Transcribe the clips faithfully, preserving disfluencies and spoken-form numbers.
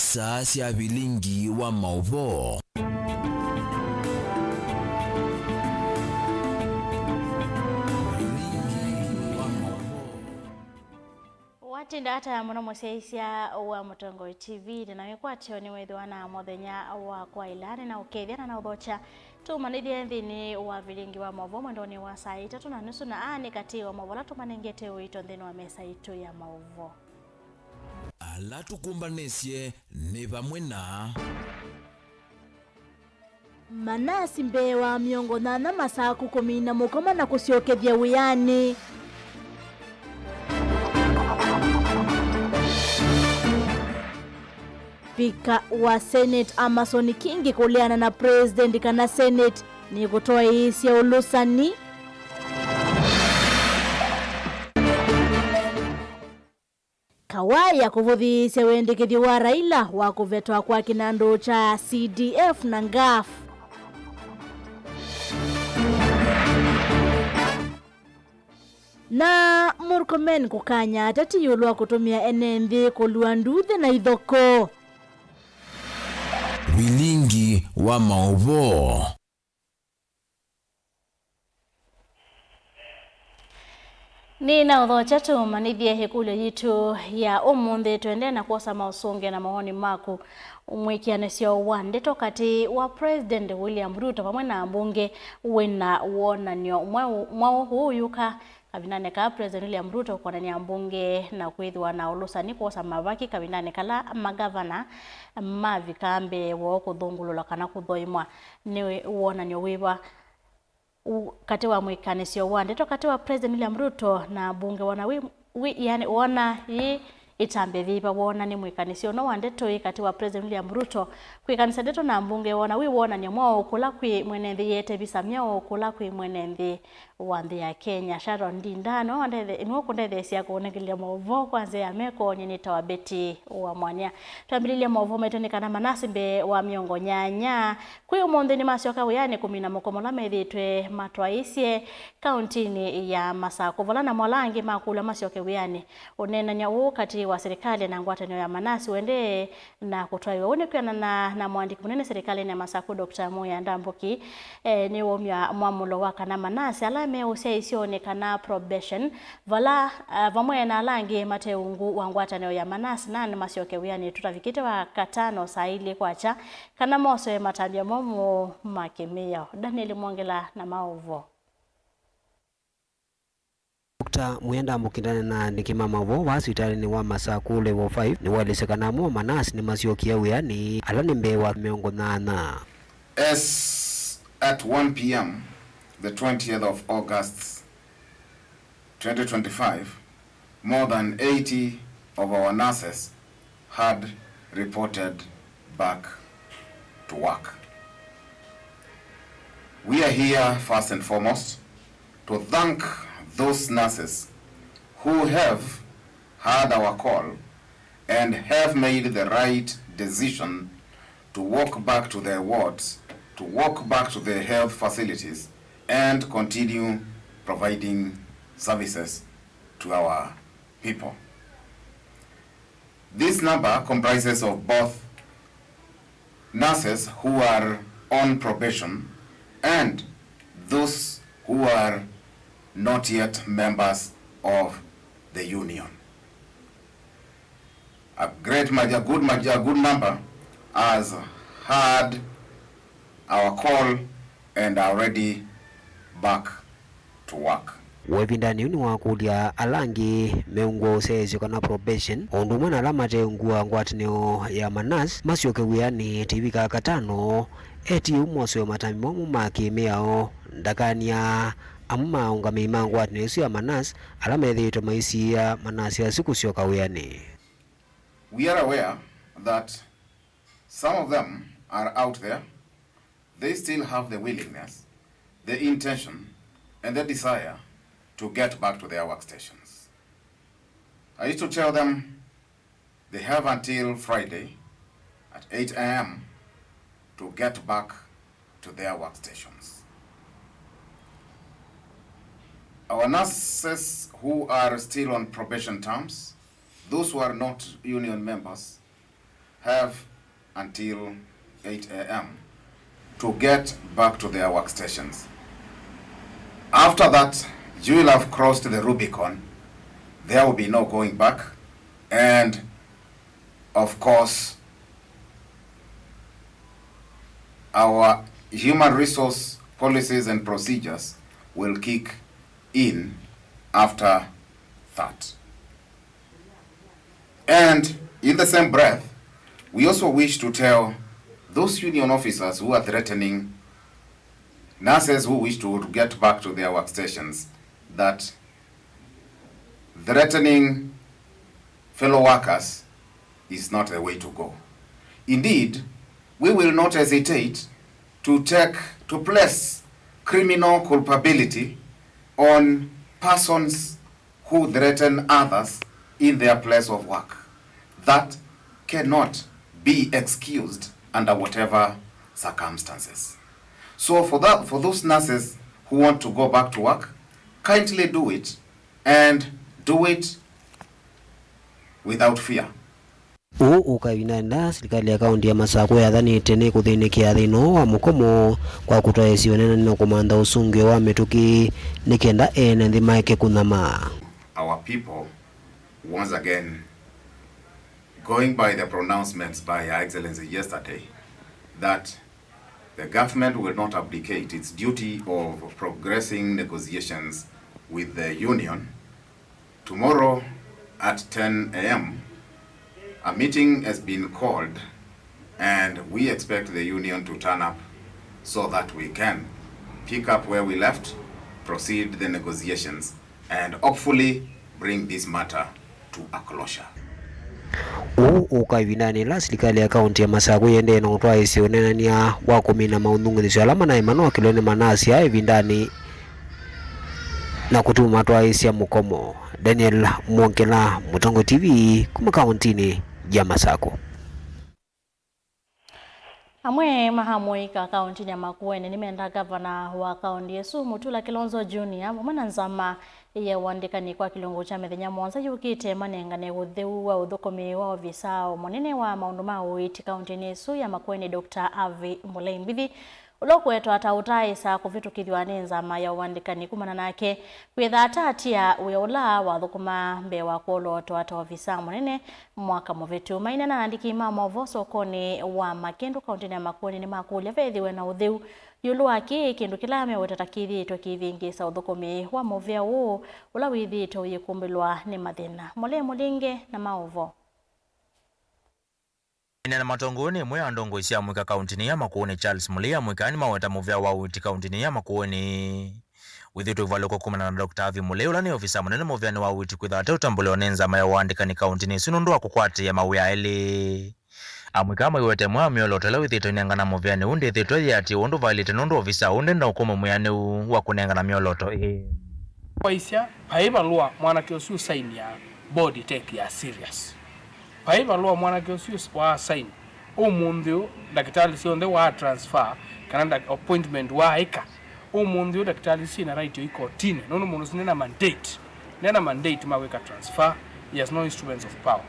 Saa sya vilingi wa maũvoo. Vilingi wa maũvoo. Watinda ata mũno mũsyaĩĩsya wa Mũtongoi T V, na wĩkwatyo nĩwĩthĩwa na mũthenya wa kwaĩla, nĩnaũkethya na naũthokya tũmanĩthye nthĩnĩ wa vilingi wa maũvoo mwendonĩ wa saa itatũ na nusu, na aa nĩ katĩ wa maũvoo ala tũmanengete ũito nthĩnĩ wa mesa itũ ya maũvoo. Ala tũkũmbanĩsye nĩ vamwe na. Manasi mbee wa mĩongo nyanya Masaku kũmina mũkomo na kũsyokethya wĩanĩ. Spika wa Senate Amason Kingi kũleana na President kana Senate nĩkũtwaĩĩsya ũlũsani. Kawaya kũvũthĩĩsya wendekethyo wa Raila wa kũvetwa kwa kĩnandũ kya C D F na ngaf. Na Murkomen kũkany'a ateti ĩũlũ wa kũtũmĩa ene nthĩ kũlua nduthĩ na ithoko. Vilingi wa maũvoo. Nĩnaũthokya tũmanĩthye ĩkũlyo yitũ ya ũmũnthĩ. Tũendee na kwosa maũsũngĩo na mawoni maku. Mwĩkĩanĩsyo wa ndeto katĩ wa President William Ruto vamwe na ambunge wĩna wonany'o mwaũ, mwaũ ũũ ũyũka. Kavindanĩ kaa, President William Ruto kwonany'a ambunge na kwĩthĩwa na ũlũsani kwosa mavaki kavindanĩ kala magavana mavika mbee woo kũthũngũlũlwa kana kũthoimwa. Nĩ wonany'o wĩva u-, katĩ wa mwĩkanĩsyo wa ndeto katĩ wa President William Ruto na ambunge wona wĩ, wĩ, yani, wona yĩ ĩtambya yĩva? Wona nĩ mwĩkanĩsyo ũno wa ndeto ĩ katĩ wa President William Ruto kwĩkanĩsya ndeto na ambunge wona wĩ wonany'o mwaũ kũla kwĩ mwene nthĩ yĩete visa myaũ kũla kwĩ mwene nthĩ wa nthĩ ya Kenya? Sharon Ndinda nĩwe wandethe-, nĩwe ũkũndetheesya kũnengelelya maũvoo kwa nzĩa ya meko. Nyie nĩtawa Betty wa Mwania. Twambĩlĩlye maũvoo maitũ nĩ kana manasi mbee wa mĩongo nyanya kwĩ ũmũnthĩ nĩmasyoka wĩanĩ kũmina mũkomo ũla methĩĩtwe matwaĩĩsye kaũntinĩ ya Masaku, vala namo ala angĩ makũlw'a masyoke wĩanĩ. Ũneenany'a ũũ katĩ wa silikalĩ na ngwatanĩo ya manasi ũendee na kũtwaĩwa. Ũu nĩ kwĩanana na mũandĩki mũnene silikalĩnĩ ya Masaku, Doctor Muya Ndambuki, e, nĩwaumya mwamũlo wa kana manasi ala me ũsyaĩĩsyonĩ kana probation, vala, a, vamwe na ala angĩ mate ungu wa ngwatanĩo ya manasi na nĩmasyoke wĩanĩ tũtavikĩte wa katano saa ilĩ kwakya, kana mosoe matambya momũ ma kĩmĩao. Daniel Mwongela na maũvoo. Doctor Muya Ndambuki ndanena na aandĩki ma maũvoo vaa sivitalĩnĩ wa Masaku Level five, nĩwaelesya kana amwe o manasi nĩmasyokie wĩanĩ, ala nĩ mbee wa mĩongo nyanya. As at one p m the twentieth of August twenty twenty-five, more than eighty of our nurses had reported back to work. We are here first and foremost to thank those nurses who have heard our call and have made the right decision to walk back to their wards, to walk back to their health facilities, and continue providing services to our people. This number comprises of both nurses who are on probation and those who are not yet members of the union. A great maj-, a good maj-, a good number has heard our call and are ready back to work. We ĩvindanĩ yĩu nĩwakũlya ala angĩ meungwa ũsyaĩĩsyo kana probation, o ũndũ ũmwe na ala mateungwa ngwatanĩo ya manasi masyoke wĩanĩ tĩvika katano, etie ũu mosoe matambya momũ ma kĩmĩao, ndakany'a amwe ma aũngamĩi ma ngwatanĩo ĩsu ya manasi ala methĩĩtwe maisiĩa manasi asu kũsyoka wĩanĩ. We are aware that some of them are out there. They still have the willingness, the intention, and the desire to get back to their workstations. I used to tell them they have until Friday at eight a m to get back to their workstations. Our nurses who are still on probation terms, those who are not union members, have until eight a m to get back to their workstations. After that, you will have crossed the Rubicon. There will be no going back. And of course, our human resource policies and procedures will kick in after that. And in the same breath, we also wish to tell those union officers who are threatening nurses who wish to get back to their workstations that threatening fellow workers is not the way to go. Indeed, we will not hesitate to take, to place criminal culpability on persons who threaten others in their place of work. That cannot be excused under whatever circumstances. So for that, for those nurses who want to go back to work, kindly do it, and do it without fear. Ũu ũka ĩvindanĩ ĩla silikalĩ ya kaũntĩ ya Masakũ yathanĩte nĩ kũthĩnĩkĩa thĩna ũũ wa mũkomo kwa kũtwaĩĩsya ũneenani na kũmantha ũsũngĩo wa mĩtũkĩ nĩ kenda ene nthĩ maeke kũnyama. Our people, once again, going by the pronouncements by Her Excellency yesterday, that the government will not abdicate its duty of progressing negotiations with the union. Tomorrow at ten a m, a meeting has been called, and we expect the union to turn up so that we can pick up where we left, proceed the negotiations, and hopefully bring this matter to a closure. Ũu ũka ĩvindanĩ ĩla silikalĩ ya kaũntĩ ya Masakũ ĩendee na ũtwaĩĩsya ũneenany'a wa kũmina maũnyungunyĩsyo ala manaĩ manokĩlwe nĩ manasya ĩvindanĩ na kũtuma matwaĩĩsya mũkomo. Daniel Mwongela, Mũtongoi T V, kuma kaũntĩnĩ ya Masakũ. Amwe ma amũika kaũntĩnĩ ya Makueni nĩmenda ngavana wa kaũntĩ ĩsu, Mutula Kilonzo Junior, vamwe na nzama ya ũandĩkani kwa kĩlungu kya mĩthenya mũonza yũkĩte, manengane ũtheu wa ũthũkũmi wa ovisaa mũnene wa maũndũ ma ũiiti kaũntĩnĩ ĩsu ya Makueni, Doctor Avi Mulei Mbithi, ũla ũkwetwa ta ũtaaĩsa kũvĩtũkĩthw'a nĩ nzama ya ũandĩkani kumana nake kwĩtha atatia wĩa ũla wathũkũma mbee wa kwolootwa ta ovisaa mũnene mwaka mũvĩtu. Maineena na andĩki ma maũvoo sokonĩ wa Makĩndũ kaũntĩnĩ ya Makueni nĩmakũlya vethĩwe na ũtheu ĩũlũ wa kĩĩ kĩndũ kĩla meweta ta kĩthĩĩtwe kĩivĩngĩĩsa ũthũkũmi wa mũvĩa ũũ ũla wĩthĩĩtwe ũyĩkumbĩlwa nĩ mathĩna. Mũlei Mũlinge na maũvoo. Maineena matongoi nĩ ĩmwe ya ndongoi sya amũika kaũntĩnĩ ya Makueni, Charles Mulei, amũika nĩmaweta mũvĩa wa ũiiti kaũntĩnĩ ya Makueni wĩthĩĩtwe ũvalũko kumana na Doctor Avi Mulei, ũla nĩ ovisaa mũnene mũvĩanĩ wa ũiiti, kwĩtha ate ũtambũlĩwa nĩ nzama ya ũandĩkani kaũntĩnĩ ĩsu nũndũ wa kũkwatĩĩa mawĩa elĩ. Amũika maiweta ĩmwe ya myolooto ĩla wĩthĩĩtwe ĩnengana mũvĩanĩ ũũ ndĩthĩĩtwe yĩatĩĩwe ũndũ vaĩlĩte nũndũ ovisaa ũũ nde na ũkũmũ mwĩanĩu wa kũnengana myolooto ĩĩ. Waisya, vai valũa mwanake ũsu ũsainia board ĩtekĩa serious. Vai valũa mwanake ũsu wa sign. Ũmũnthĩ ũũ, ndakĩtalĩ syonthe wa transfer, kana nda-, appointment waaĩka. Ũmũnthĩ ũũ, ndakĩtalĩ syĩ na right o ikotinĩ, nũndũ mũndũ ũsu nena mandate. Nena mandate ma kwĩka transfer, he has no instruments of power.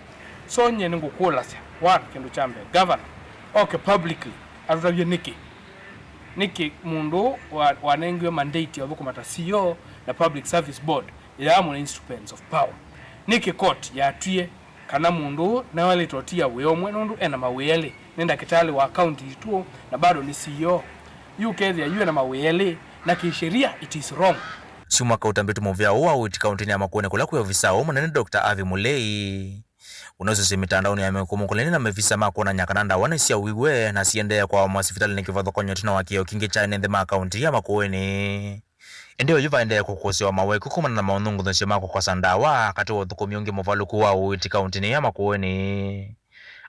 So, nyie nĩngũkũlasya, one, kĩndũ kya mbee, governor oke publicly atũtavye nĩkĩ, nĩkĩ mũndũ ũũ wa-, wanengiwe mandate ya ũthũkũma ta C E O na Public Service Board ĩyamũna instruments of power. Nĩkĩ court yatwie kana mũndũ ũũ naĩlĩte ũtia wĩa ũmwe nũndũ ena mawĩa elĩ, nĩ ndakĩtalĩ wa county yitũ na bado nĩ C E O. Yu ũkethĩa yu ena mawĩa elĩ, na kĩsheria it is wrong. Syumwa kaũ ũtambĩtwe mũvĩa ũũ wa ũiiti kaũntĩnĩ ya Makueni kũla kwĩ ovisaa ũũ mũnene Doctor Avi Mulei ũnausũsya mĩtandaonĩ ya mĩkũmo kũleni na mavisa ma kwonany'a kana ndawa nĩsyauiwe na siendee kwawa masivitalĩnĩ kĩvathũkany'o ĩtina wa kĩeo kingĩ kya ene nthĩ ma kaũntĩ ya Makueni. Ĩndĩ oyu vaendee kũkũsĩwa mawĩku kumana na maũnyungunyĩsyo ma kũkosa ndawa katĩ wa ũthũkũmi ũngĩ mũvalũku wa ũiiti kaũntĩnĩ ya Makueni.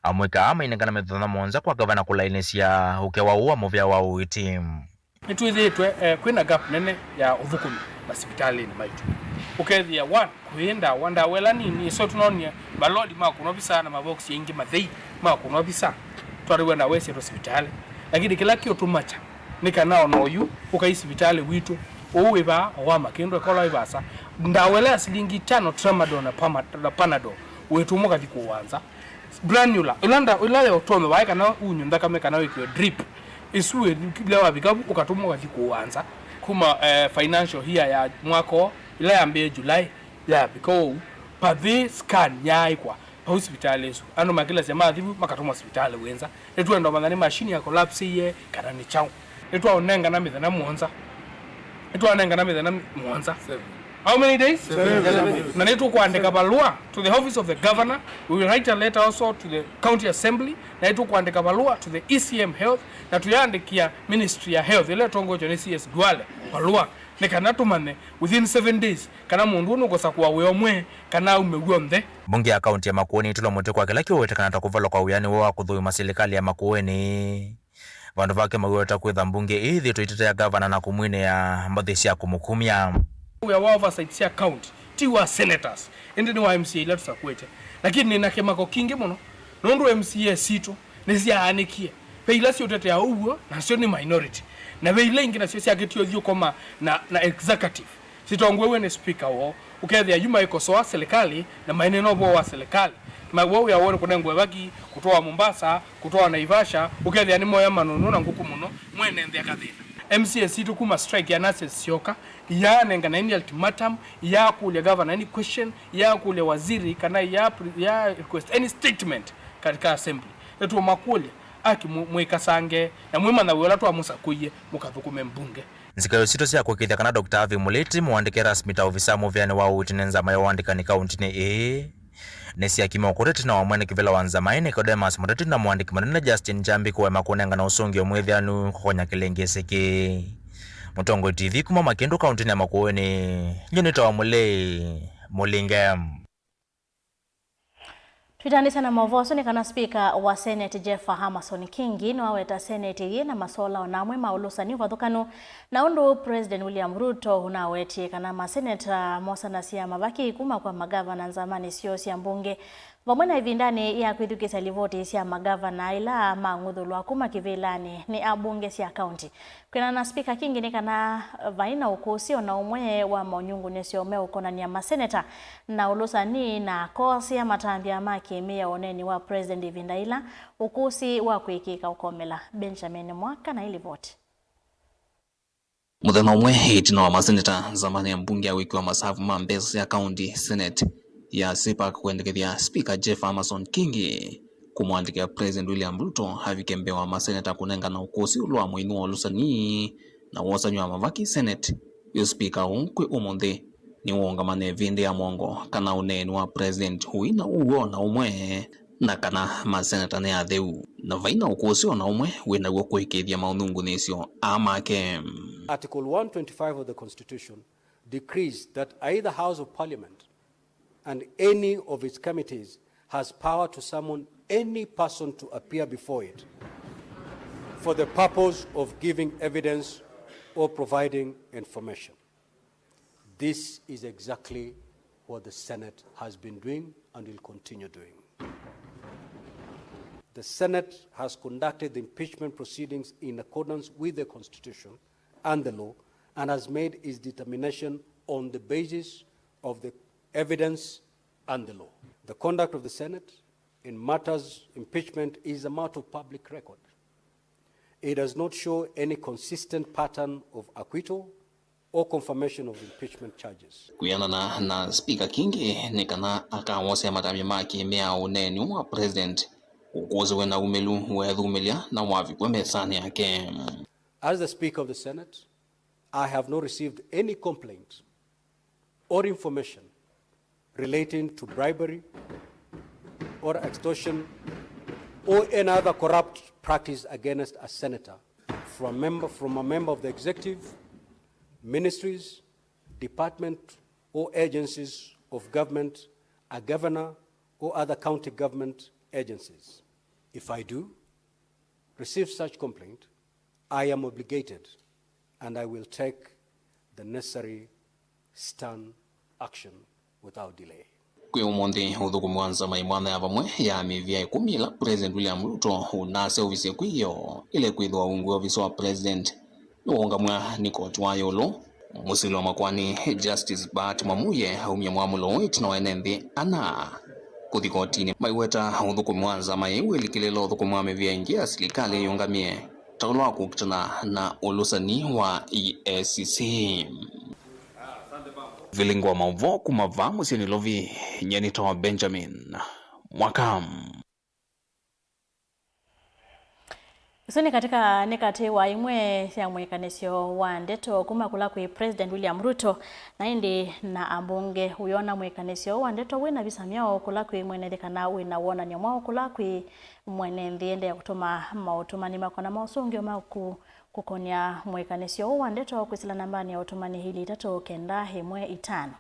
Amũika aa mainengana mĩthenya mũonza kwa ngavana kũlaĩnĩsya ũkewa ũũ wa mũvĩa wa ũiiti. Nĩtwĩthĩĩtwe, eh, kwĩna gap nene ya ũthũkũmi masivitalĩnĩ maitũ. Ũkethĩa, one, kũĩ ndawa, ndawa ĩla nini, ĩso tũnonie maloli ma kũnwa visa na mavokisi aingĩ mathei ma kũnwa visa, twatĩw'a ndawa ĩsyĩtwa sivitalĩ. Lakini kĩla kĩũtũmakya nĩ kana ona oyu ũkai sivitalĩ witũ, ũũ wĩ vaa, o wa Makĩndũ, eka ũla wĩ vaasa, ndawa ĩla ya silingi itano, tramadol na pama-, na panadol, wĩtũmwa ũkathi kũũanza. Granular, ĩla nda, ĩla ya ũtonyo waĩ kana unyũ nthakame kana wĩkĩwe drip. Ĩsu ĩla wavika vu ũkatũmwa ũkathi kũanza kuma, eh, financial year ya mwaka ũũ, ĩla yambĩĩe July, yavika ũu, pathĩ scan yaaĩkwa vau sivitalĩ ĩsu. Andũ makĩlasya mathi vu makatũmwa sivitalĩ wĩ nza. Nĩtwenda ũmanya nĩ machine ya collapse ĩĩ kana nĩ kyaũ. Nĩtwaũnengana mĩthenya mũonza. Nĩtwanengana mĩthenya mũonza. How many days? Seven. Na nĩtũkwandĩka valũa to the office of the governor. We will write a letter also to the county assembly. Na nĩtũkwandĩka valũa to the E C M health. Na tũyandĩkĩa ministry ya health ĩla ĩtongoetwe nĩ C S Duale valũa. Nĩ kana tũmanye within seven days kana mũndũ ũũ nũkũsakũa wĩa ũmwe kana aume w'onthe. Mbunge ya kaunti ya Makueni nĩtũlwa mũtĩ kwa kĩla kĩũweteka ta kũvalwa kwa wĩanĩ woo wa kũthũima silikalĩ ya Makueni. Vandũ vake mawĩweta kwĩtha mbunge ĩĩ ĩthĩĩtwe ĩtetea gavana na kũmwinĩa mbathi sya kũmũkumya. Wĩa wa oversight sya county ti wa senators, ĩndĩ nĩ wa M C A ila tũsakwĩte. Lakini nĩ na kĩmako kingĩ mũno nũndũ M C A sitũ nĩsyaanĩkie. Ve ila siũtetea ũw'o, nasyo nĩ minority, na ve ila ingĩ nasyo syakĩtie ũthyũkũma na, na executive. Sitongoew'e nĩ spika woo, ũkethĩa yu maikosoa silikalĩ na maineena ũvoo wa silikalĩ. Mawĩa woo nĩ kũnengwa ĩvaki, kũtwawa Mombasa, kũtwawa Naivasha, ũkethĩa nĩ moya manũnũ na ngũkũ mũno, mwene nthĩ akathĩna. M C A sitũ kuma strike ya nurses syoka, iyaanengana any ultimatum, iyaakũlya governor any question, iyaakũlya waziri kana iya, iya request any statement katika assembly. Nĩtũũmakũlya, aki mũ-, mũikasange na mwĩmanya wĩa ũla twamũsakũie mũkathũkũme mbunge. Nzika sitũ sya kũĩkĩĩthya kana Doctor Avi Mũlĩti mũandĩke rasmi ta ovisaa mũvĩanĩ wa ũiiti nĩ nzama ya ũandĩkani kauntinĩ ĩĩ nĩsyakima ũkũta ĩtina wa mwene kĩvĩla wa nzama ĩĩ Nicodemus Mũteti na mũandĩki mũnene Justin Njambi kũema kũnengana ũsũngĩo mwĩthĩanu kũkonya kĩlĩngĩsĩ kĩĩ. Mũtongoi T V kuma Makĩndũ kauntinĩ ya Makueni, nyie nĩtawa Mũlei Mũlinge. Twĩtanĩsya na maũvoo asu nĩ kana spika wa Senate Jeff Amason Kingi nĩwaweta Senate yĩ na masola o na amwe ma ũlũsani ũvathũkanu na ũndũ President William Ruto ũnawetie kana maseneta mosanasya mavaki kuma kwa magavana nzamanĩ syoo sya mbunge, vamwe na ĩvindanĩ ya kwĩthukĩĩsya livoti sya magavana ila mang'uthũlwa kuma kĩvĩlanĩ nĩ ambunge sya kaunti. Kwĩanana na Spika Kingi nĩ kana vai na ũkũsĩ o na ũmwe wa monyungunyĩsyo meũkonany'a maseneta na ũlũsani na akosea matambya ma kĩmĩao ũneeni wa President ĩvinda yĩla ũkũsĩ wa kwĩkĩĩka ũkomela. Benjamin Mwaka na ĩlivoti. Mũthenya ũmwe ĩtina wa maseneta nzamanĩ ya mbunge ya wĩkĩwa masavu ma mbesa sya kaunti, Senate ya CPAC, kwendekethya Spika Jeff Amason Kingi kũmũandĩkĩa President William Ruto avike mbee wa maseneta kũnengana ũkũsĩ ĩũlũ wa mũinũ wa ũlũsani na wosany'a wa mavaki Senate. Yu spika ũũ kwĩ ũmũnthĩ nĩwũũngamane ĩvĩndĩ ya mwongo kana ũneeni wa President ũi na ũw'o na ũmwe na kana maseneta nĩ atheu na vai na ũkũsĩ o na ũmwe wĩ naw'o kũĩkĩĩthya maũnyungunyĩsyo aa make. Article one twenty-five of the Constitution decrees that either House of Parliament and any of its committees has power to summon any person to appear before it for the purpose of giving evidence or providing information. This is exactly what the Senate has been doing and will continue doing. The Senate has conducted the impeachment proceedings in accordance with the Constitution and the law and has made its determination on the basis of the evidence and the law. The conduct of the Senate in matters impeachment is a matter of public record. It does not show any consistent pattern of acquittal or confirmation of impeachment charges. Kwĩanana na Spika Kingi nĩ kana akawosea matambya ma kĩmĩao ũneeni wa President ũkũsĩ wĩ na umĩlu, weethumĩlya na wavikwa mesanĩ yake. As the Speaker of the Senate, I have not received any complaint or information relating to bribery or extortion or any other corrupt practice against a senator from member, from a member of the executive, ministries, department or agencies of government, a governor or other county government agencies. If I do receive such complaint, I am obligated and I will take the necessary stern action without delay. Kwĩ ũmũnthĩ, ũthũkũmi wa nzama ĩmwana ya vamwe ya mĩvĩa ĩkũmi ĩla President William Ruto ũnaseũvisye kwĩyo ĩle kwĩthĩwa ungu wa ovisa wa President nĩwaũngamw'a nĩ koti wa ĩũlũ. Mũsili wa makoani Justice Bahati Mwamuye aumya mwamũlo ũũ ĩtina wa ene nthĩ ana Kũthi kotinĩ, maiweta ũthũkũmi wa nzama ĩĩ wĩlikĩlĩla ũthũkũmi wa mĩvĩa ĩngĩ ya silikalĩ yĩũngamie, ta ũla wa kũkitana na ũlũsani wa E A C C. Vilingi wa maũvoo kuma vaa mũsyĩ Nairobi, nyie nĩtawa Benjamin Mwaka. Ũsu nĩ katika, nĩ katĩ wa imwe sya mwĩkanĩsyo wa ndeto kuma kũla kwĩ President William Ruto, na ĩndĩ na ambunge. Ũyona mwĩkanĩsyo wa ndeto wĩ na visa myaũ kũla kwĩ mwene nthĩ, kana wĩ na wonany'o mwaũ kũla kwĩ mwene nthĩ? Endeea kũtũma maũtũmani makwa na maũsũngĩo maku kũkonya mwĩkanĩsyo ũũ wa ndeto kwĩsĩla nambanĩ ya ũtũmani, ili itatũ kenda ĩmwe itano.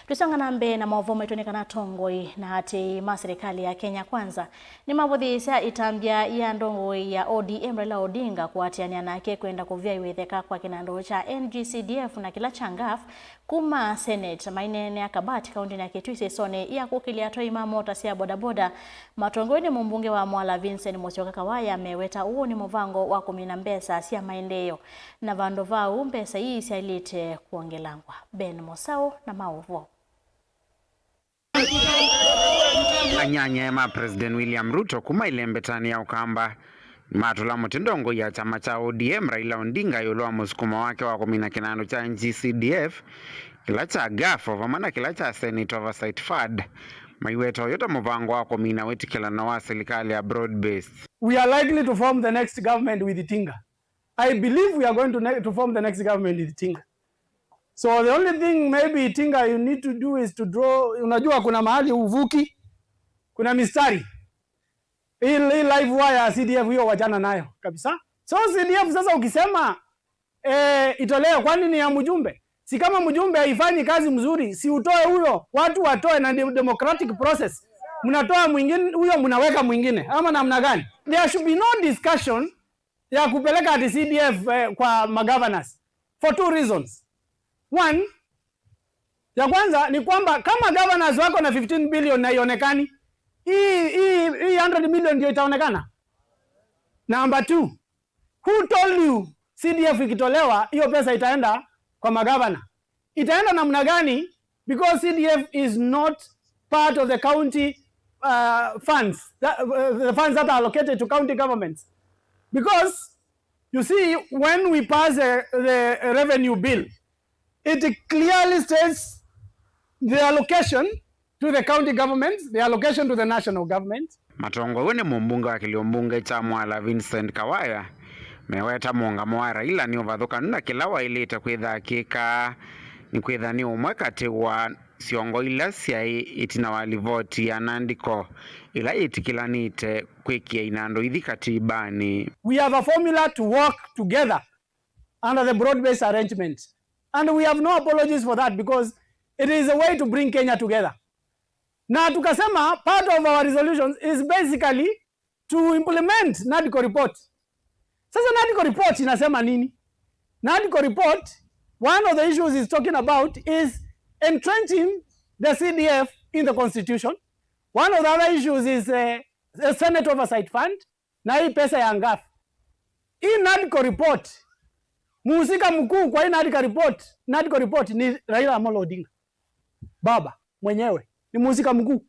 Tũisonga na mbee na maũvoo maitũ, nĩ kana atongoi na atĩĩi ma silikalĩ ya Kenya Kwanza nĩmavũthĩĩsya ĩtambya ya ndongoi ya O D M Raila Odinga kũatĩanĩa nake kwenda kũvyaĩwa ĩtheka kwa kĩnandũ kya N G C D F na kĩla kya ngaf kuma Senate. Maineenea Kabati, kaũntĩnĩ ya Kitui, sisonĩ ya kũkĩlya atwai ma mota sya bodaboda, matongoew'e nĩ mũmbunge wa Mwala Vincent Musyoka Kawaya, meweta ũũ nĩ mũvango wa kũmina mbesa sya maendeeo, na vandũ va ũu mbesa ii syaĩlĩte kwongelangwa. Ben Mosau na maũvoo. Anyanyae ma President William Ruto kuma ĩlembetanĩ ya Ũkamba nĩmatũla mũtĩ ndongoi ya kyama kya O D M Raila Odinga ĩũlũ wa mũsukumo wake wa kũmina kĩnandũ kya N G C D F, kĩla kya ngaf, o vamwe na kĩla kya Senate Oversight Fund, maiweta ũyũ ta mũvango wa kũmina wĩtĩkĩlano wa silikalĩ ya broad based. We are likely to form the next government with Tinga. I believe we are going to, ne to form the next government with Tinga. So the only thing maybe Tinga you need to do is to draw, unajua kuna mahali uvuki, kuna mistari. Hii, hii live wire ya C D F hiyo wachana nayo kabisa. So C D F sasa ukisema eh, itolewe, kwani ni ya mjumbe? Si kama mjumbe haifanyi kazi mzuri, si utoe huyo, watu watoe na de democratic process. Mnatoa mwingine huyo, mnaweka mwingine, ama namna gani? There should be no discussion ya kupeleka ati C D F eh, kwa magovernors for two reasons. One, ya kwanza ni kwamba kama governors wako na fifteen billion na ionekani, hii hii hii hundred million ndio itaonekana. Number two, who told you C D F ikitolewa hiyo pesa itaenda kwa magavana? Itaenda namna gani? Because C D F is not part of the county uh, funds, that, uh, the funds that are allocated to county governments. Because you see, when we pass the, the revenue bill, it clearly states the allocation to the county governments, the allocation to the national government. Matongoew'e nĩ mũmbunge wa kĩlio mbunge kya Mwala Vincent Kawaya, meweta mũũngamo wa Raila nĩ ũvathũkanu na kĩla waĩlĩte kwĩtha akĩka, nĩ kwĩtha nĩ ũmwe katĩ wa syongo ila syaĩ ĩtina wa livoti ya NADCO ĩla yĩtĩkĩlanĩte kwĩkĩa inandũ ithi katibanĩ. We have a formula to work together under the broad-based arrangement. And we have no apologies for that because it is a way to bring Kenya together. Na tukasema part of our resolutions is basically to implement NADCO report. Sasa NADCO report inasema nini? NADCO report, one of the issues is talking about is entrenching the C D F in the constitution. One of the other issues is uh, the Senate Oversight Fund. Na hii pesa ya ngafu. Hii NADCO report, muhusika mkuu kwa hii NADCO report, NADCO report ni Raila Amolo Odinga. Baba mwenyewe ni muhusika mkuu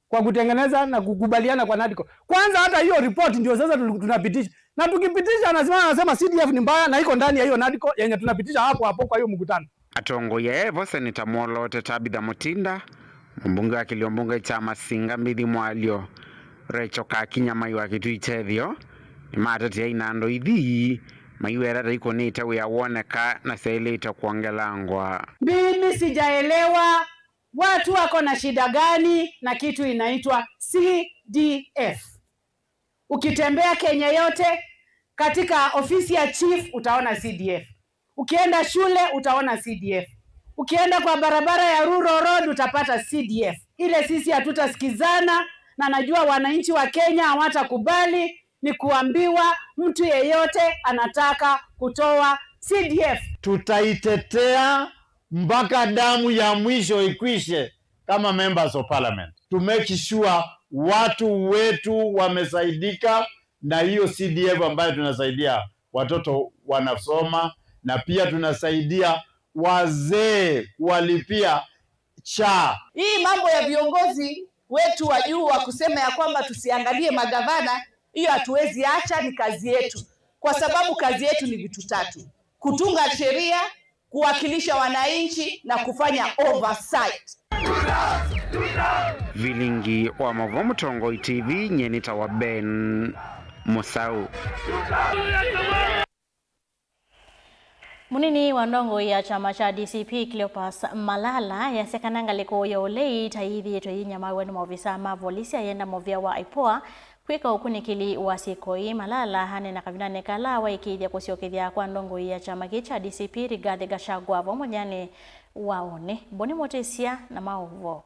kwa kutengeneza na kukubaliana kwa NADCO. Kwanza hata hiyo report ndio sasa tuli- tunapitisha. Na tukipitisha, anasema, anasema C D F ni mbaya na iko ndani ya hiyo NADCO yenye tunapitisha hapo hapo kwa hiyo mkutano. Atongoi aa vo Seneta mwoloote Tabitha Mutinda, mũmbunge wa kĩlio mbunge kya Masinga Mbithi Mwalyo, Recho Kakinya Mai wa Kitui kya Ĩtheo, nĩmatetea inandũ ithi, maiweta ta ikũnĩte wĩa woneka na syaĩlĩte kwongelangwa. Mimi sijaelewa watu wako na shida gani na kitu inaitwa C D F. Ukitembea Kenya yote, katika ofisi ya chief utaona C D F. Ukienda shule utaona C D F. Ukienda kwa barabara ya Rural Road utapata C D F. Ile sisi hatutasikizana, na najua wananchi wa Kenya hawatakubali, ni kuambiwa mtu yeyote anataka kutoa C D F. Tutaitetea mpaka damu ya mwisho ikwishe kama members of parliament. To make sure watu wetu wamesaidika na hiyo C D F ambayo tunasaidia watoto wanasoma, na pia tunasaidia wazee kuwalipia SHA. Hii mambo ya viongozi wetu wa juu wa kusema ya kwamba tusiangalie magavana, hiyo hatuwezi acha, ni kazi yetu, kwa sababu kazi yetu ni vitu tatu: kutunga sheria, kuwakilisha wananchi na kufanya oversight. Vilingi wa Mavo Mũtongoi T V, nye nĩtawa Ben Mũsau. Mũnini wa ndongoi ya kyama kya D C P, Cleopas Malala, easya kana ngalĩko ya ũlei ta ĩthĩĩtwe yĩnyamaw'a nĩ maovisaa ma volisi ayenda mũvĩa wa IPOA kwĩka ũkunĩkĩli wa syĩko ii. Malala aneena kavindanĩ kala waĩkĩĩthya kũsyokethya kwa ndongoi ya kyama kĩĩ kya D C P, Rigathi Gachagua, vo mũthyanĩ wa ũnĩ. Boni Mũtĩsya na maũvoo.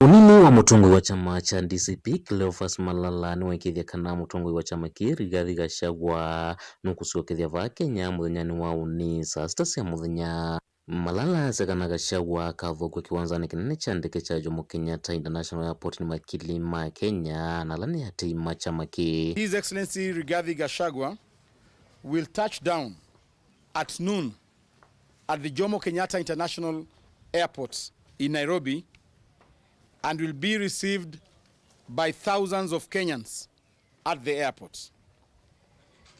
Mũnini wa mũtongoi wa kyama kya D C P, Cleophas Malala, nĩwaĩkĩĩthya kana mũtongoi wa kyama kĩĩ, Rigathi Gachagua, nũkũsyokethya vaa Kenya mũthenyanĩ wa ũnĩ saa sita sya mũthenya. Malala asya kana Gachagua akathokwe kĩwanzanĩ kĩnene kya ndeke kya Jomo Kenyatta International Airport nĩ makili ma Kenya na ala nĩ atei ma kyama kĩĩ. His Excellency Rigathi Gachagua will touch down at noon at the Jomo Kenyatta International Airport in Nairobi and will be received by thousands of Kenyans at the airport.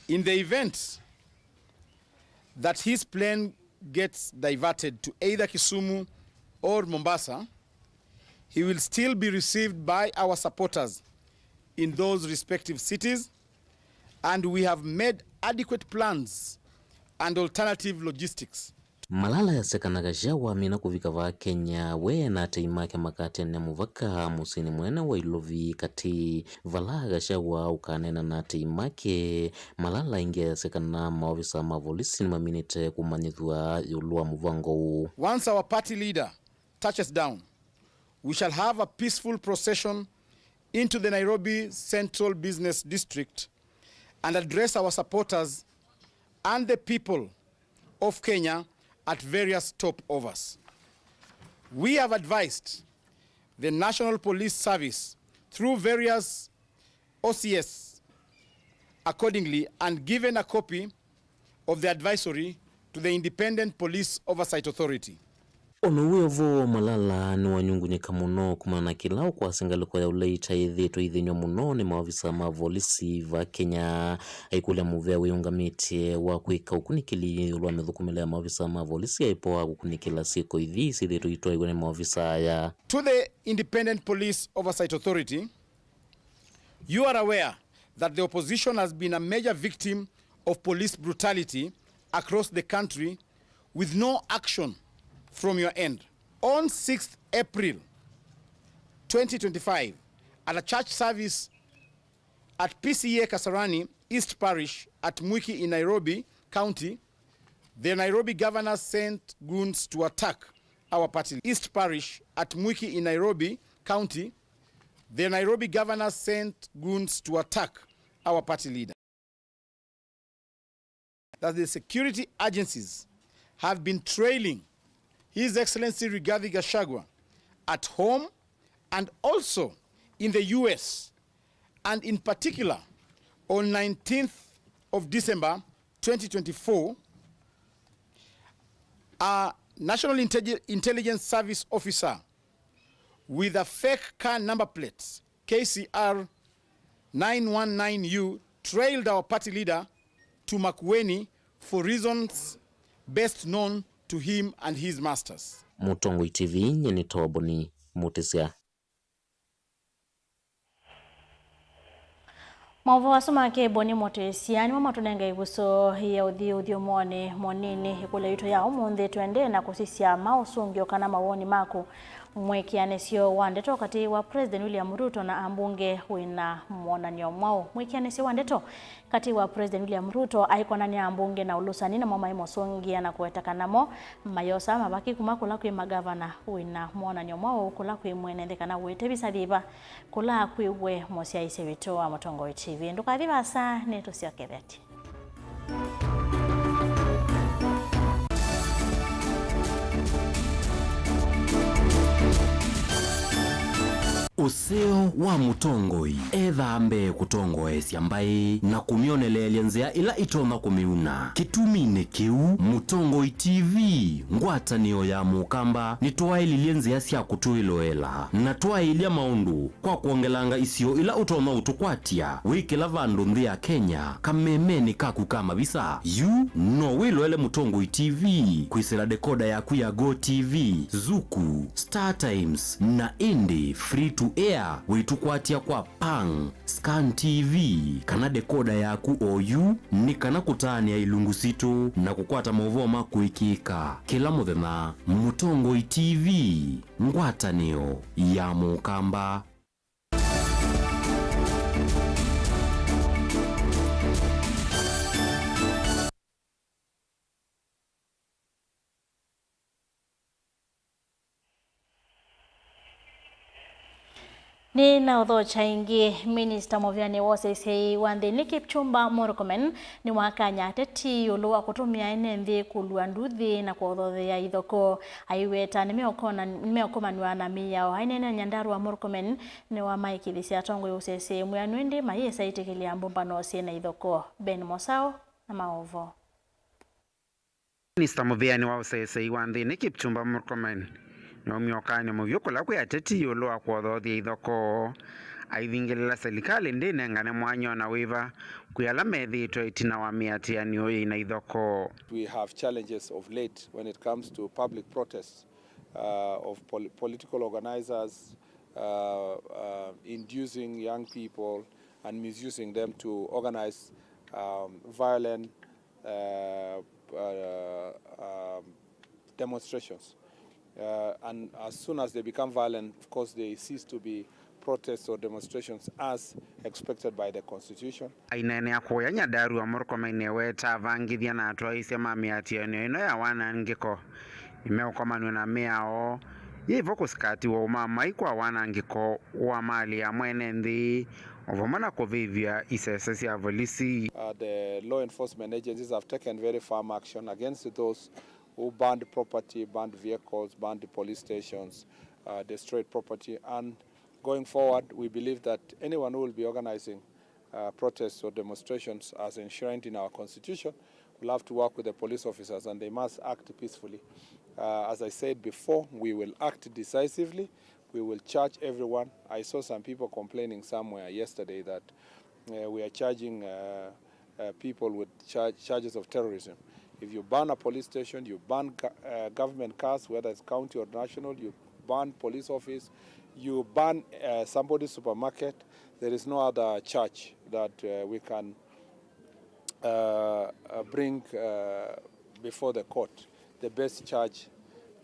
In the event that his plane gets diverted to either Kisumu or Mombasa, he will still be received by our supporters in those respective cities, and we have made adequate plans and alternative logistics. Malala easya kana Gachagua amina kũvika vaa Kenya, we na atei make makaatĩanĩa mũvaka mũsyĩnĩ mũnene wa Ilovi katĩ, vala Gachagua ũkaneena na atei make. Malala ĩngĩ easya kana maovisa ma volisi nĩmaminĩte kũmanyĩthw'a ĩũlũ wa mũvango ũũ. Once our party leader touches down, we shall have a peaceful procession into the Nairobi Central Business District and address our supporters and the people of Kenya at various stopovers. We have advised the National Police Service through various O C S accordingly and given a copy of the advisory to the Independent Police Oversight Authority. O na wĩ o vo, Malala nĩwanyungunyĩka mũno kumana na kĩla ũkwasya ngalĩko ya ũlei ta ĩthĩĩtwe ĩthĩnywa mũno nĩ maovisa ma volisi va Kenya. Aikũlya mũvea wĩũngamĩtye wa kwĩka ũkunĩkĩli ĩũlũ wa mĩthũkũmĩle ya maovisa ma volisi ya IPOA kũkunĩkĩla syĩko ithi syĩthĩĩtwe itwaĩwe nĩ maovisa aya. To the Independent Police Oversight Authority, you are aware that the opposition has been a major victim of police brutality across the country with no action from your end. On sixth April twenty twenty-five, at a church service at P C E A Kasarani East Parish at Mwiki in Nairobi County, the Nairobi governor sent goons to attack our party. East Parish at Mwiki in Nairobi County, the Nairobi governor sent goons to attack our party leader. That the security agencies have been trailing His Excellency Rigathi Gachagua at home and also in the U S, and in particular, on nineteenth of December twenty twenty-four, a National Intelli-, Intelligence Service officer with a fake car number plate, K C R nine one nine U, trailed our party leader to Makueni for reasons best known to him and his masters. Mũtongoi T V, nye nĩ Toboni Mũtĩsya. Maũvoo asu ma kĩbo nĩ Mũtĩsya nĩmo matũnenga ĩvuso ya ũthi ũthyũmũonĩ mũnini. Ĩkũlyo yitũ ya ũmũnthĩ, tũendee na kũsisya maũsũngĩo kana mawoni maku mwĩkĩanĩsyo wa ndeto katĩ wa President William Ruto na ambunge wĩna mwonany'o mwaũ? Mwĩkĩanĩsyo wa ndeto katĩ wa President William Ruto aikonany'a ambunge na ũlũsani, namo maimũsũngĩa na kũweta kana mo mayosa mavaki kuma kũla kwĩ magavana wĩna mwonany'o mwaũ kũla kwĩ mwene nthĩ kana wĩte visa yĩva kũla kwĩw'e mũsyaĩĩsya witũ wa Mũtongoi T V. Ndũkathi vaasa, nĩtũsyokethetye. Ũseo wa mũtongoi ethaa mbee kũtongoesya mbaĩ na kũmyoneleelya nzĩa ila itonya kũmĩuna. Kĩtuminĩ kĩu, Mũtongoi T V ngwatanĩo ya Mũkamba nĩtwaĩlilye nzĩa sya kũtwĩloela na twaĩlya maũndũ kwa kwongelanga isio ila ũtonya ũtũkwatya wĩkĩla vandũ nthĩ ya Kenya kamemenĩ kaku ka mavisa. Yu no wĩloele Mũtongoi T V kwĩsĩla dekoda yaku ya Go T V, Zuku, Star Times, na ĩndĩ free to air wĩtũkwatya kwa Pang, Scan T V, kana dekoda yaku oyu, nĩ kana kũtaanĩa ilungu sitũ na kũkwata maũvoo ma kũĩkĩĩka kĩla mũthenya. Mũtongoi T V, ngwatanĩo ya Mũkamba. Nĩnaũthokya ĩngĩ. Minista mũvĩanĩ wa ũseseĩ wa nthĩnĩ Kipchumba Murkomen nĩwakany'a ateti ĩũlũ wa kũtũmĩa ene nthĩ kũlua nduthi na kũthothea ithokoo. Aiweta nĩmeũkona-, nĩmeũkomanw'a na mĩao. Aineena Nyandarua, Murkomen nĩwamaĩkĩĩthisye atongoi ũseseĩ mwĩanu ĩndĩ mayĩsa ĩtĩkĩlĩa mbũmbano syĩ na ithokoo. Ben Mosao na maũvoo. Minista mũvĩanĩ wa ũseseĩ wa nthĩnĩ Kipchumba Murkomen nĩwaumie ũkaanĩ mũvyũ kũla kwĩ ateti ĩũlũ wa kũothoothya ithokoo. Aivingĩlĩla silikalĩ ndĩnengane mwanya ona wĩva kwĩ ala methĩĩtwe ĩtina wa mĩatĩanĩo yĩ na ithokoo. We have challenges of late when it comes to public protests, uh, of pol-, political organizers, uh, uh, inducing young people and misusing them to organize, um, violent uh, uh, um, demonstrations. Uh, and as soon as they become violent, of course, they cease to be protests or demonstrations as expected by the Constitution. Aineenea kũya Nyandarua, Murkomen nĩwetaa avangĩthya na atwaĩĩsya ma mĩatĩanĩo ĩno ya wanangĩko nĩmeũkomanw'a na mĩao yĩvo kũsikatiwa ũmamai kwa wanangĩko wa malĩ ya mwene nthĩ, o vamwe na kũvĩvya isese sya volisi. Uh, the law enforcement agencies have taken very firm action against those who burned property, burned vehicles, burned police stations, uh, destroyed property. And going forward, we believe that anyone who will be organizing, uh, protests or demonstrations as enshrined in our constitution will have to work with the police officers, and they must act peacefully. Uh, as I said before, we will act decisively. We will charge everyone. I saw some people complaining somewhere yesterday that, uh, we are charging, uh, uh, people with char-, charges of terrorism. If you burn a police station, you burn go-, uh, government cars, whether it's county or national, you burn police office, you burn, uh, somebody's supermarket, there is no other charge that, uh, we can, uh, uh, bring, uh, before the court. The best charge,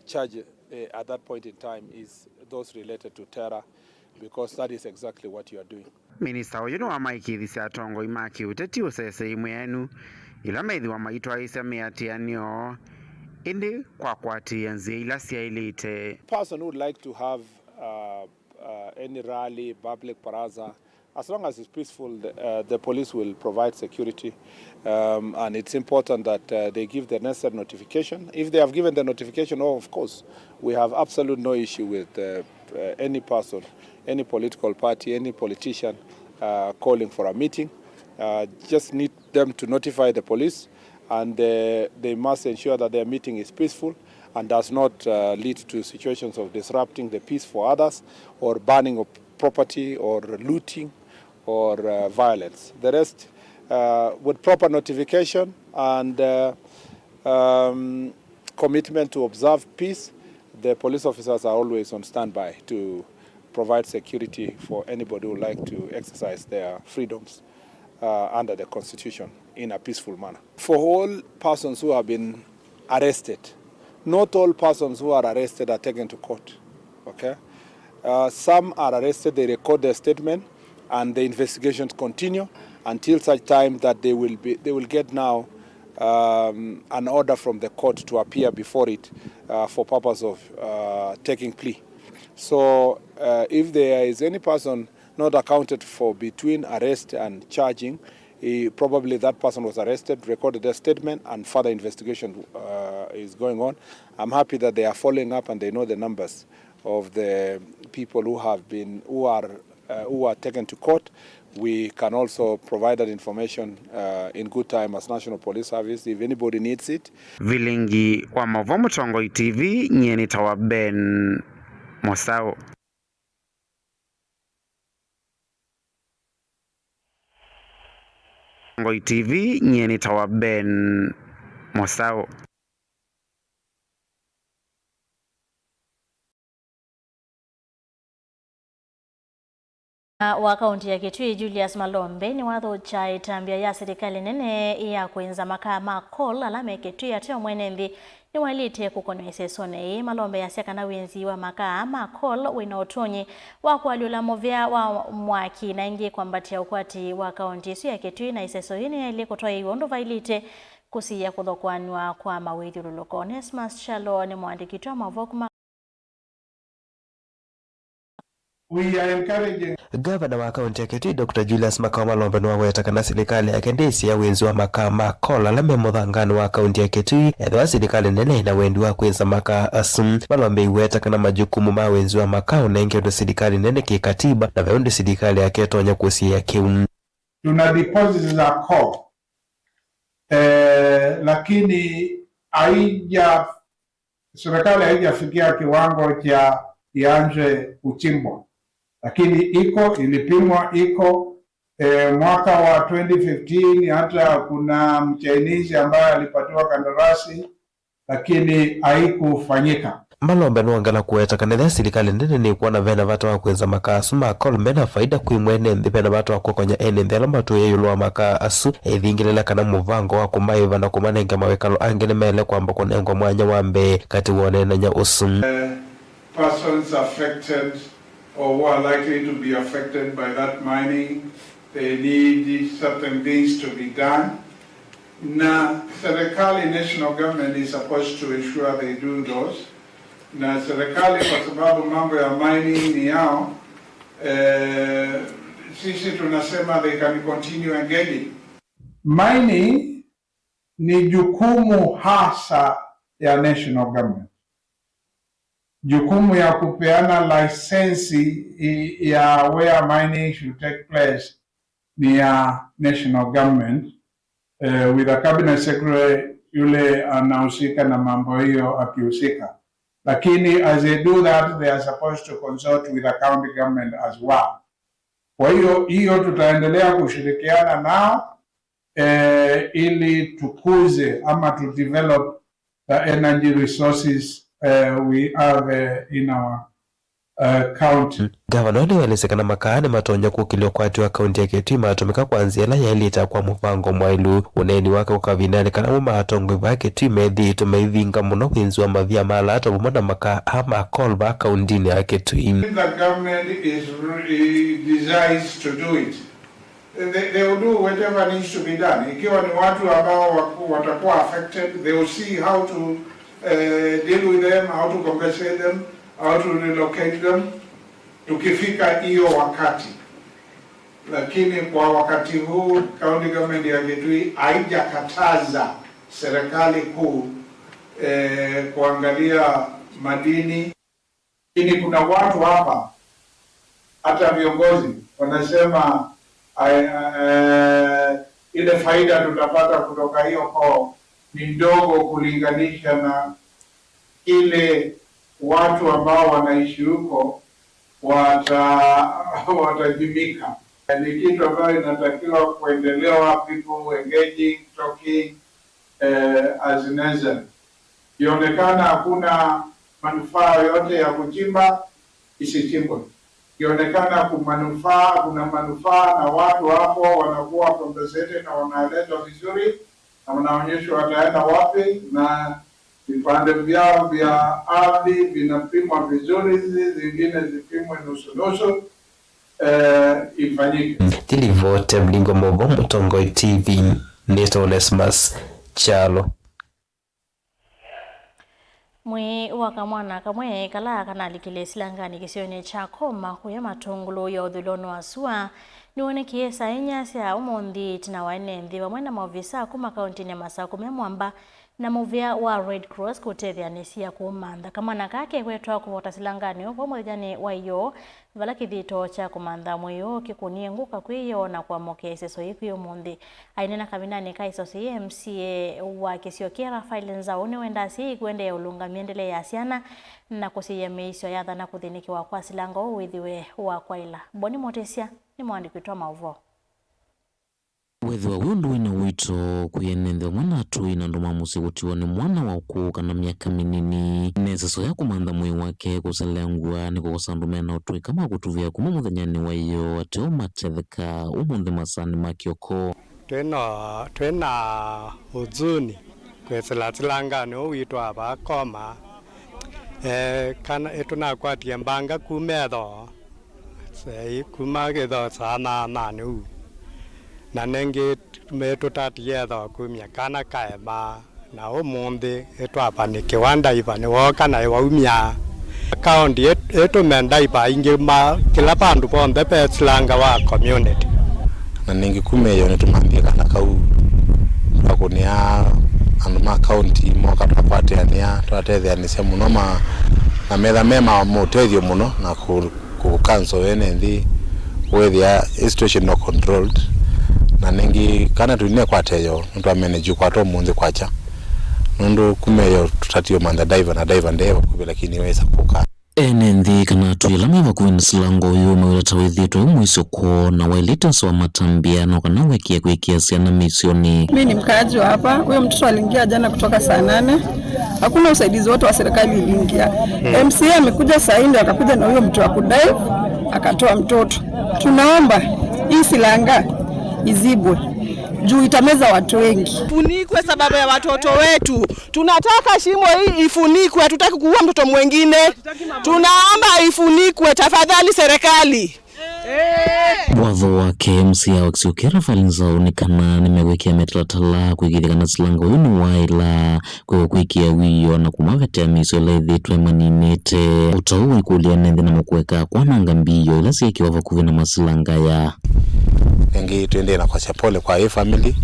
charge, uh, at that point in time is those related to terror, because that is exactly what you are doing. Minista ũyũ nĩwamaĩkĩĩthisye atongoi ma kĩũteti ũseseĩ mwĩanu ĩla methĩwa maitwaĩĩsya mĩatĩanĩo, ĩndĩ kwa kũatĩĩa nzĩa ila syaĩlĩte. Person who would like to have, uh, uh, any rally, public baraza, as long as it's peaceful, the, uh, the police will provide security. Um, and it's important that, uh, they give the necessary notification. If they have given the notification, oh, of course, we have absolute no issue with, uh, uh, any person, any political party, any politician, uh, calling for a meeting. Uh, just need them to notify the police, and, uh, they must ensure that their meeting is peaceful and does not, uh, lead to situations of disrupting the peace for others or burning of property or looting or, uh, violence. The rest, uh, with proper notification and, uh, um, commitment to observe peace, the police officers are always on standby to provide security for anybody who would like to exercise their freedoms, uh, under the Constitution in a peaceful manner. For all persons who have been arrested, not all persons who are arrested are taken to court. Okay? Uh, some are arrested, they record their statement, and the investigations continue until such time that they will be, they will get now, um, an order from the court to appear before it, uh, for purpose of, uh, taking plea. So, uh, if there is any person not accounted for between arrest and charging, eh, probably that person was arrested, recorded a statement, and further investigation, uh, is going on. I'm happy that they are following up and they know the numbers of the people who have been, who are, uh, who are taken to court. We can also provide that information, uh, in good time as National Police Service if anybody needs it. Vilingi wa maũvoo Mũtongoi T V, nyie nĩtawa Ben Mũsaũ. Mũtongoi T V, nyie nĩtawa Ben Mũsaũ. Wa kaunti ya Kitui, Julius Malombe, nĩwathũkya ĩtambya ya silikalĩ nene ya kwĩnza makaa ma coal ala me Kitui ateo mwene nthĩ nĩwaĩlĩte kũkonwa ĩsesonĩ ĩĩ. Malombe asya kana wĩnzi wa makaa ma coal wĩna ũtonyi wa kũalyũla mũvĩa wa mwaki na ĩngĩ kwambatya ũkwati wa kaunti ĩsu ya Kitui, na ĩseso yĩĩ nĩyaĩlĩ kũtwaĩĩw'a ũndũ vaĩlĩte kũsiĩĩa kũthokoanw'a kwa mawĩthyũlũlũko. Onesmus Kyalo nĩ mũandĩki witũ wa maũvoo kuma We are encouraging. Ngavana wa kaunti ya Kitui, Doctor Julius Makau Malombe, nĩwaweta kana silikalĩ yake ndĩsĩĩa wĩnzi wa makaa ma coal ala me mũthanganĩ wa kaunti ya Kitui, ethĩwa silikalĩ nene ĩna wendi wa kwĩnza makaa asu. Malombe aiweta kana majukumu ma wĩnzi wa makaa ũnengetwe silikalĩ nene kĩkatiba, na ve ũndũ silikalĩ yake ĩtonya kũsiĩĩa kĩu. Tuna deposits za coal, eh, lakini haija-, serikali haijafikia kiwango cha ianze kuchimbwa, lakini iko, ilipimwa, iko. Eh, mwaka wa twenty fifteen hata kuna Mchinese ambaye alipatiwa kandarasi lakini haikufanyika. Malombe nĩwongela kũweta kana ethĩwa silikalĩ nene nĩkwona vena vata wa kwĩnza makaa asu ma coal mena faida kwĩ mwene nthĩ, vena vata wa kũkonya ene nthĩ ala matũĩe ĩũlũ wa makaa asu, ethingĩlĩla kana mũvango wa kũmaĩva na kũmanenga mawĩkalo angĩ nĩmaĩle kwamba kũnengwa mwanya wa mbee katĩ wa ũneenany'a ũsu. Persons affected or who are likely to be affected by that mining, they need certain things to be done. Na serikali, national government, is supposed to ensure they do those. Na serikali, kwa sababu mambo ya mining ni yao, eh, sisi tunasema they can continue engaging. Mining ni jukumu hasa ya national government. Jukumu ya kupeana license i-, ya where mining should take place ni ya national government, eh, with a cabinet secretary yule anahusika na mambo hiyo akihusika. Lakini as they do that, they are supposed to consult with the county government as well. Kwa hiyo, hiyo tutaendelea kushirikiana nao, eh, ili tukuze ama to develop the energy resources, eh, we have, eh, in our, eh, county. Ngavana ũyũ nĩwaelesya kana makaa nĩmatonya kũkĩlya ũkwati wa kaunti ya Kitui matũmĩka kwa nzĩa ĩla yaĩlĩte kwa mũvango mwaĩlu. Ũneeni wake kwa kavindanĩ kana mo atongoi va Kitui methĩĩtwe maivinga mũno wĩnzi wa mavia ma lato vamwe na makaa aa ma coal va kauntinĩ ya Kitui. If the government is re-, desires to do it, they, they will do whatever needs to be done. Ikiwa ni watu ambao waku-, watakuwa affected, they will see how to, eh, deal with them, how to compensate them, how to relocate them, tukifika hiyo wakati. Lakini kwa wakati huu, county government ya Kitui haijakataza serikali kuu, eh, kuangalia madini. Lakini kuna watu hapa, hata viongozi, wanasema, eh, eh, ile faida tutapata kutoka hiyo coal ni ndogo kulinganisha na ile watu ambao wanaishi huko wata-, watajimika. Ni kitu ambayo inatakiwa kuendelewa, people engaging, talking, eh, as necessary. Ikionekana hakuna manufaa yoyote ya kuchimba, isichimbwe. Ikionekana ku-, manufaa, kuna manufaa na watu hapo wanakuwa compensated na wanaelezwa vizuri na wanaonyeshwa wataenda wapi na vipande vyao vya ardhi vinapimwa vizuri, zi-, zingine zipimwe nusu nusu, eh, ifanyike. Ndilivote Mlingo Movo, Mũtongoi T V, nĩtawa Onesmus Kyalo. Mwĩĩ wa kamwana kamwe kala kanalikile silanganĩ kĩsionĩ kya Koma kũya Matũngũlũ ya ũthũĩlonĩ wa sua nĩwonekie saa inya sya ũmũnthĩ ĩtina wa ene nthĩ vamwe na maovisa kuma kauntinĩ ya Masakũ me mwamba Na mũvĩa wa Red Cross kũtetheanĩsya kũmantha kamwana kaa kewetwa kũvota silanganĩ ũũ mũthenyanĩ wa ĩyoo, vala kĩthito kya kũmantha mwĩĩ ũũ kĩkũnie ngũka kwĩ ĩyoo na kũamũkĩa ĩseso yĩĩ kwĩ ũmũnthĩ. Aineena kavindanĩ ka ĩseso yĩĩ, M C A wa kĩsio kĩĩ Raphael Nzau nĩwendaa asyai kũendeea ũlũngamya mĩendele ya syana na kũsiĩĩa mĩisyo yathana kũthĩnĩkĩwa kwa silanga ũũ wĩthĩwe wa kwaĩla. Boni Motĩsya nĩ mũandĩki witũ wa maũvoo. Wĩthĩwa wĩ ũndũ wĩ na ũito kwĩ ene nthĩ vamwe na atũi na andũ ma mũsyĩ kũtiwa nĩ mwana wa ũkũũ kana myaka mĩnini. Nĩ ĩseso ya kũmantha mwĩĩ wake kũselengw'a nĩ kũkosa andũ me na ũtũĩka ma kũtuvĩa kuma mũthenyanĩ wa ĩyoo ateo matetheka ũmũnthĩ masaanĩ ma kĩoko. Twĩ na, twĩ na huzuni kwĩsĩla silanganĩ ũũ witũ wa vaa Koma. Eh, kana ĩtũnakwatie mbanga kuma ĩthoo, sei kuma ĩthoo saa nyanyanĩ ũu. Na nĩngĩ mĩtũtatie ĩthoo kumya kana kaema, na ũmũnthĩ ĩtwavanĩkĩwa ndaiva nĩwooka na ĩwaumya. Kaũnti ĩt-, ĩtũme ndaiva ingĩ ma kĩla vandũ vonthe ve silanga wa community. Na nĩngĩ kuma ĩyoo nĩtũmanthie kana kau twakũnĩa andũ ma kaũnti moka twakwatĩanĩa, twatetheanĩsya mũno ma, na metha me ma mũtethyo mũno na kũ, kũ cancel ene nthĩ wĩthĩa ĩ situation no controlled. Na nĩngĩ kana tũinekwata ĩyoo nĩtwameneji ũkwata ũmũnthĩ kwakya, nũndũ kuma ĩyoo tũtatie ũmantha diver na diver ndee vakuvĩ lakini wesa kũka. Ene nthĩ kana atũi ala me vakuvĩ na silanga ũyũ mawĩla ta wĩthĩĩtwe wĩ mũisyo kwoo na waĩlĩte ũseo wa matambya no kana ũekie kwĩkĩa syana mĩisyonĩ. Mi ni mkaaji wa hapa. Huyo mtoto aliingia jana kutoka saa nane. Hakuna usaidizi wote wa serikali iliingia. M C A amekuja saa hii ndio akakuja na huyo mtu wa kudive, akatoa mtoto. Tunaomba hii silanga izibwe juu itameza watu wengi. Funikwe sababu ya watoto wetu. Tunataka shimo hii ifunikwe, hatutaki kuua mtoto mwingine. Tunaomba ifunikwe tafadhali, serikali. Watho wake, M C A wa kĩsio kĩĩ Raphael Nzau nĩ kana nĩmegwĩkĩa mĩtalatala kwĩkĩĩthya kana silanga ũyũ nĩwaĩla kwĩw'a kwĩkĩa wĩoo na kũmavetea mĩisyo ĩla ĩthĩĩtwe maninĩte. Ũtau wa ĩkũlya ene nthĩ namo kũeka kwananga mbio ila syeekĩwa vakuvĩ na masilanga aya. Nĩngĩ twĩendee na kwasya pole kwa ĩ family,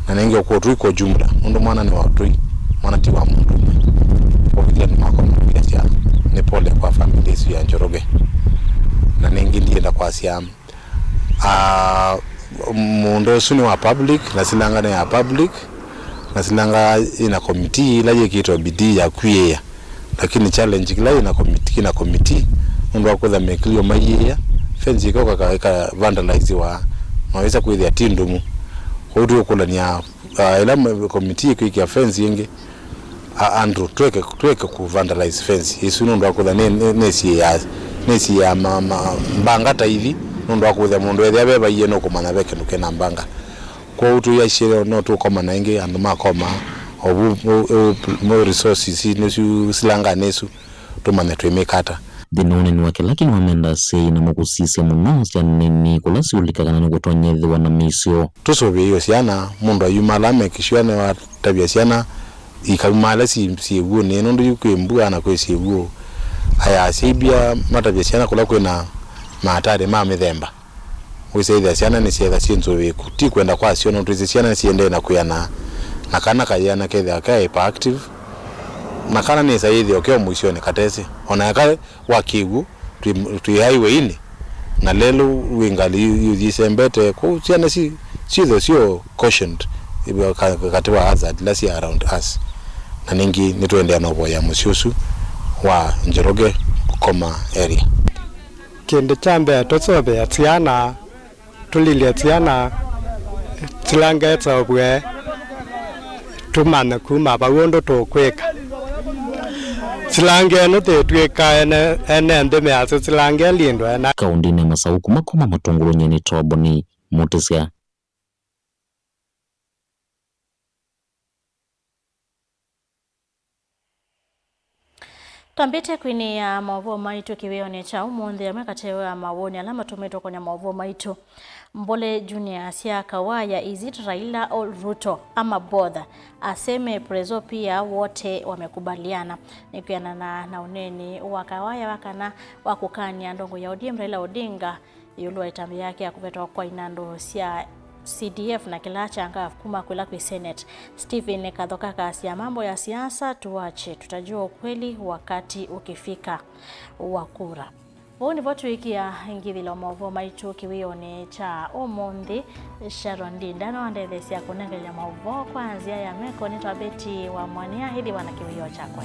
na nĩngĩ ũkũũ ũtũi kwa jumla, nũndũ mwana nĩ wa ũtũi, mwana ti wa mũndũ ũmwe. Kwa ũvĩthya nĩ makwa mũtũi asya nĩ pole kwa family ĩsu ya Njoroge. Na nĩngĩ ndienda kwasya, ah, mũũnda ũsu nĩ wa public, na silanga nĩ ya public, na silanga ĩna committee ĩla yĩkĩtwe bidii ya kwĩĩa. Lakini challenge kĩla ĩna committee, kĩna committee, nũndũ wa kwĩtha mekĩlio maiĩĩa, fence ĩkyoka ĩka vandaliziwa, na wĩsa kwĩthĩa ti ndũmu. Kwoou tũkũlany'a, ah, ĩla me-, committee ĩkwĩkĩa fence ĩngĩ, a-, andũ tweke, tweke kũ vandalize fence ĩsu nũndũ wa kwĩtha nĩ, nĩ, nĩsiĩĩa, nĩsiĩĩa ma, ma, mbanga ta ithi, nũndũ wa kwĩtha mũndũ ethĩa ve vaiĩe nũkũmanya ve kĩndũ kĩna mbanga. Kwoou tũiaisye no tũkomana ĩngĩ, andũ makoma, ovu, o, o, mo resources nĩsu silanganĩ ĩsu, tũmanye twĩmĩka ata. Nthĩnĩ wa ũneeni wake, Lucky nĩwamenda asyai namo kũsisya mũno syana nini kũla siũlĩka kana nĩkũtonyethĩwa na mĩisyo. Tũsũvĩĩe syana, mũndũ ayumala make sure nĩwatavya syana ikaumaala syĩ, syĩw'ũnĩ, nũndũ yu kwĩ mbua na kwĩ syĩw'ũ. Aya asyai mbia matavye syana kũla kwĩna maatari ma mĩthemba. Wĩsĩthĩa syana nĩsyĩtha syĩ nzũvĩĩku. Ti kwenda kwasyo, no twĩsĩ syana nĩsiendee na kwĩanaa, na kana kayĩana kethĩwa ke hyperactive, na kana nĩsa yĩthĩo keo mũisyonĩ katesĩ. O na eka wa kĩw'ũ, twĩ, twĩ highway-inĩ, na lelũ wĩ ngalĩ yu, yu yĩsembete, kwoou syana si, syĩthĩo syo cautioned, ka-, katĩ wa hazard ila syĩ around us. Na nĩngĩ nĩtũendeea na ũvoya mũsyĩ ũsu wa Njoroge Koma area. Kĩndũ kya mbee, tũsũvĩe syana, tũlilye syana, silanga ĩseũvw'e, tũmanye kuma vau ũndũ tũkwĩka. Silanga ĩno tĩtw'ĩka ene, ene nthĩ measya silanga ĩlindwe ena. Kaũndĩnĩ ya Masaũ kuma Koma Matũngũlũnĩ nĩ Toboni Mũtĩsya. Twambĩte kwinĩĩa maũvoo maitũ kĩwĩonĩ kya ũmũnthĩ, amwe katĩ wa mawoni ala matũmĩtwe kũnya maũvoo maitũ. Mbole Junior asya, Kawaya, is it Raila or Ruto ama both? Aseme Prezo pia wote wamekubaliana. Nĩ kwĩanana na ũneeni wa Kawaya wa kana wa kũkany'a ndongo ya O D M Raila Odinga ĩũlũ wa ĩtambya yake ya kũvetwa kwa inandũ sya C D F na kĩla cha ngaf kuma kwĩla kwĩ Senate. Stephen Kathoka akasya mambo ya siasa tuache, tutajua ukweli wakati ukifika wa kura. Ũu nĩvo tũĩkĩa ngĩthĩlo maũvoo maitũ kĩwĩonĩ kya ũmũnthĩ. Sharon Ndinda no andetheesya kũnengelya maũvoo kwa nzĩa ya meko nĩ twambĩti wa mwania ĩthĩwa na kĩwĩoo kyakwa.